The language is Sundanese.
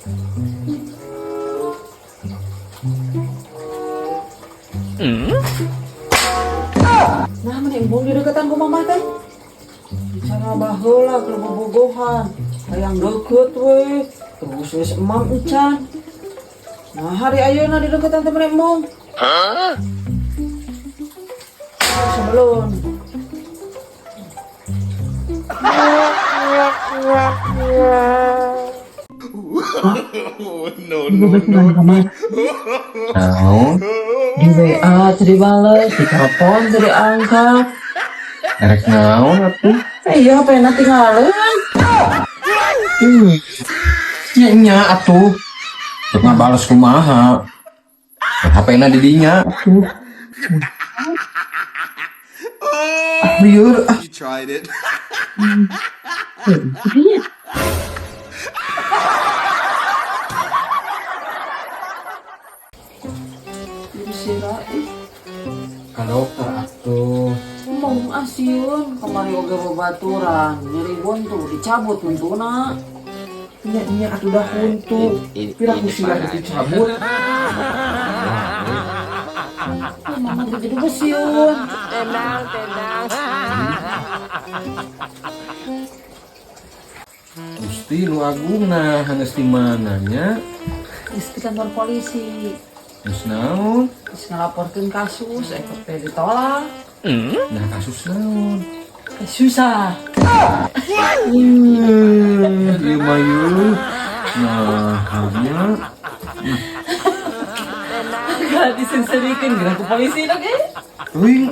Nah, meni embung dideketan ku mama teh. Bicara baheula keur bobogohan. Hayang deket we. Terus geus emam encan. Nah, hari ayeuna dideketan teh meni embung. Sebelum. No, no, no, no. Naon? Di WA teu dibales, di telepon teu diangkat. Erek naon atuh? Iya, HP na tinggalin. Nya nya atuh. Rek ngabales kumaha? HP-na di dinya atuh. Ah, lieur ah. You tried it. Sira ih. Ka dokter atuh. Embung asieun kamari oge babaturan, nyeri buntu dicabut buntuna. Nya nya atuh dah huntu. Pira ku sia dicabut. Ah, mama ge jadi besieun. Tenang, tenang. Gusti nu agungna geus di mana nya? Geus di kantor polisi. Geus naon? Geus ngalaporkeun kasus, ekor teh ditolak. Nah kasus naon? Susah. Ieu mah yeuh. Nah, nya. Gak disenserikan geura ku polisi lagi. Euy.